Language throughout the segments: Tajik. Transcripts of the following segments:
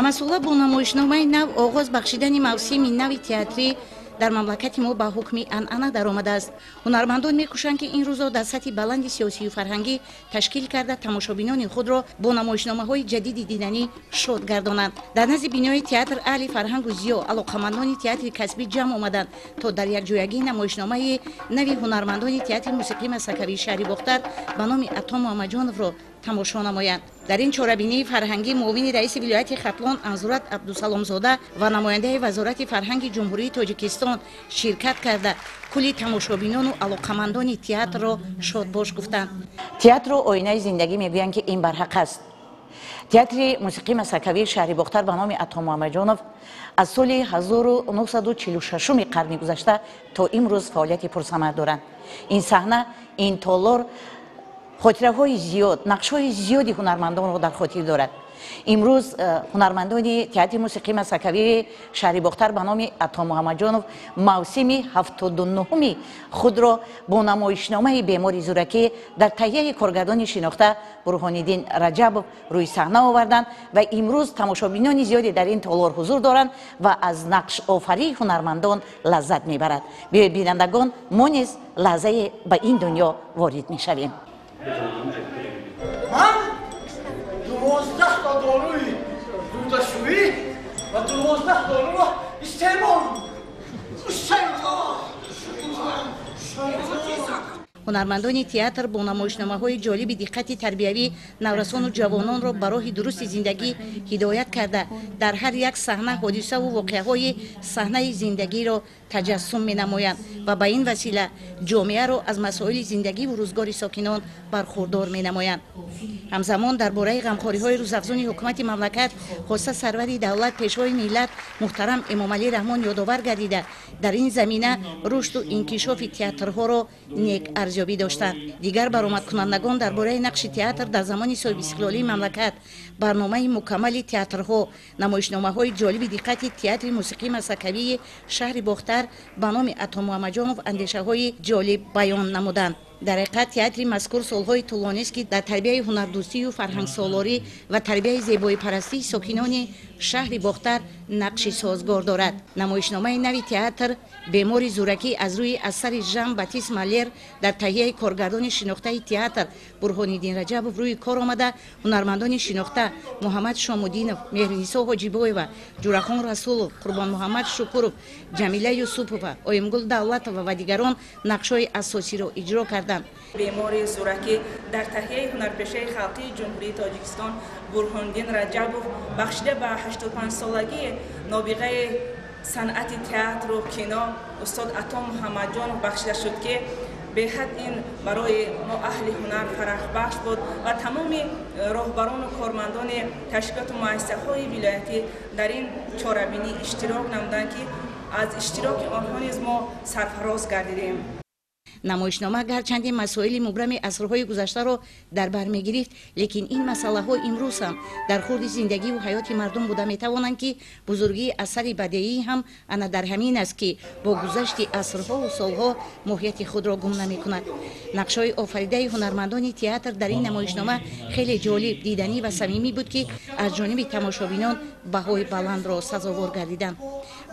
Ҳамасола бо намоишномаи нав оғоз бахшидани мавсими нави театрӣ дар мамлакати мо ба ҳукми анъана даромадааст. Ҳунармандон мекӯшанд, ки ин рӯзро дар сатҳи баланди сиёсию фарҳангӣ ташкил карда, тамошобинони худро бо намоишномаҳои ҷадиди диданӣ шод гардонанд. Дар назди бинои театр аҳли фарҳангу зиё, алоқамандони театри касбӣ ҷамъ омаданд, то дар якҷоягӣ намоишномаи нави ҳунармандони театри мусиқии масакавии шаҳри Бохтар ба номи Ато Муҳаммадҷоновро тамошо намоянд. Дар ин чорабинии фарҳангӣ муовини раиси вилояти Хатлон Анзурат Абдусаломзода ва намояндаи Вазорати фарҳанги Ҷумҳурии Тоҷикистон ширкат карда, кулли тамошобинону алоқамандони театрро шодбош гуфтанд. Театру оинаи зиндагӣ мегӯянд, ки ин барҳақ аст. Театри мусиқии масакавии шаҳри Бохтар ба номи Ато Муҳаммадҷонов аз соли 1946 қарни гузашта то имрӯз фаъолияти пурсамар доранд. Ин саҳна, ин толор хотираҳои зиёд, нақшҳои зиёди ҳунармандонро дар хотир дорад. Имрӯз ҳунармандони театри мусиқии масакавии шаҳри Бохтар ба номи Ато Муҳаммадҷонов мавсими 79-уми худро бо намоишномаи «Бемори зӯракӣ» дар таҳияи коргардони шинохта Бурҳониддин Раҷабов рӯи саҳна оварданд ва имрӯз тамошобинони зиёде дар ин толор ҳузур доранд ва аз нақшофарии ҳунармандон лаззат мебарад. Биёед, бинандагон, мо низ лаҳзае ба ин дунё ворид мешавем. Ман 12 та доруи рӯдашӯӣ ва 12 доруро истеъмол. Шайтон! Ҳунармандони театр бо намоишномаҳои ҷолиби диққати тарбиявӣ наврасону ҷавононро ба роҳи дурусти зиндагӣ ҳидоят карда, дар ҳар як саҳна ҳодисаву воқеаҳои саҳнаи зиндагиро таҷассум менамоянд ва ба ин васила ҷомеаро аз масоили зиндагиву рӯзгори сокинон бархурдор менамоянд. Ҳамзамон дар бораи ғамхориҳои рӯзафзуни ҳукумати мамлакат, хоса сарвари давлат, пешвои миллат муҳтарам Эмомалӣ Раҳмон ёдовар гардида, дар ин замина рушду инкишофи театрҳоро нек арзёбӣ доштанд. Дигар баромадкунандагон дар бораи нақши театр дар замони соҳибистиқлолии мамлакат, барномаи мукаммали театрҳо, намоишномаҳои ҷолиби диққати театри мусиқии масакавии шаҳри Бохтар ба номи Ато Муҳаммадҷонов андешаҳои ҷолиб баён намуданд. Дар ҳақиқат, театри мазкур солҳои тӯлонист, ки дар тарбияи ҳунардӯстию фарҳангсолорӣ ва тарбияи зебоипарастии сокинони шаҳри Бохтар нақши созгор дорад. Намоишномаи нави театр «Бемори зӯракӣ» аз рӯи асари Жан Батист Малер дар таҳияи коргардони шинохтаи театр Бурҳониддин Раҷабов рӯи кор омада, ҳунармандони шинохта Муҳаммад Шомуддинов, Меҳринисо Ҳоҷибоева, Ҷурахон Расулов, Қурбонмуҳаммад Шукуров, Ҷамила Юсупова, Оимгул Давлатова ва дигарон нақшҳои асосиро иҷро карданд. «Бемори зӯракӣ» дар таҳияи ҳунарпешаи халқии Ҷумҳурии Тоҷикистон Бурҳониддин Раҷабов бахшида ба 85-солагии нобиғаи санъати театру кино устод Ато Муҳаммадҷонов бахшида шуд, ки беҳад ин барои мо аҳли ҳунар фараҳбахш буд ва тамоми роҳбарону кормандони ташкилоту муассисаҳои вилоятӣ дар ин чорабинӣ иштирок намуданд, ки аз иштироки онҳо низ мо сарфароз гардидем. Намоишнома гарчанде масоили мубрами асрҳои гузаштаро дар бар мегирифт, лекин ин масъалаҳо имрӯз ҳам дар хурди зиндагиву ҳаёти мардум буда метавонанд, ки бузургии асари бадеӣ ҳам ана дар ҳамин аст, ки бо гузашти асрҳову солҳо моҳияти худро гум намекунад. Нақшҳои офаридаи ҳунармандони театр дар ин намоишнома хеле ҷолиб, диданӣ ва самимӣ буд, ки аз ҷониби тамошобинон баҳои баландро сазовор гардиданд.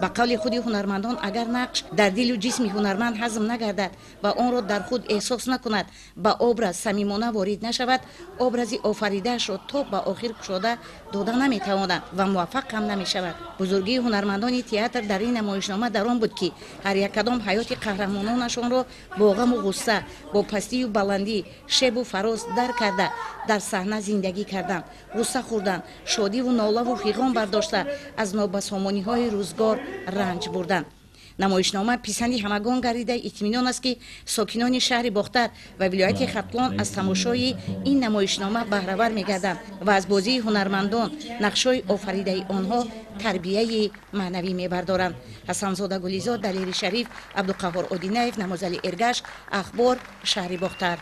Ба қавли худи ҳунармандон, агар нақш дар дилу ҷисми ҳунарманд ҳазм нагардад ва онро дар худ эҳсос накунад, ба образ самимона ворид нашавад, образи офаридаашро то ба охир кушода дода наметавонад ва муваффақ ҳам намешавад. Бузургии ҳунармандони театр дар ин намоишнома дар он буд, ки ҳар як кадом ҳаёти қаҳрамононашонро бо ғаму ғусса, бо пастию баландӣ, шебу фароз дар карда, дар саҳна зиндагӣ карданд, ғусса хӯрданд, шодиву нолаву фиғон бардошта, аз нобасомониҳои рӯзгор ранҷ бурданд. Намоишнома писанди ҳамагон гардида, итминон аст, ки сокинони шаҳри Бохтар ва вилояти Хатлон аз тамошои ин намоишнома баҳравар мегарданд ва аз бозии ҳунармандон, нақшҳои офаридаи онҳо тарбияи маънавӣ мебардоранд. Ҳасанзода Гулизод, Далери Шариф, Абдуқаҳҳор Одинаев, Намозали Эргаш, «Ахбор», шаҳри Бохтар.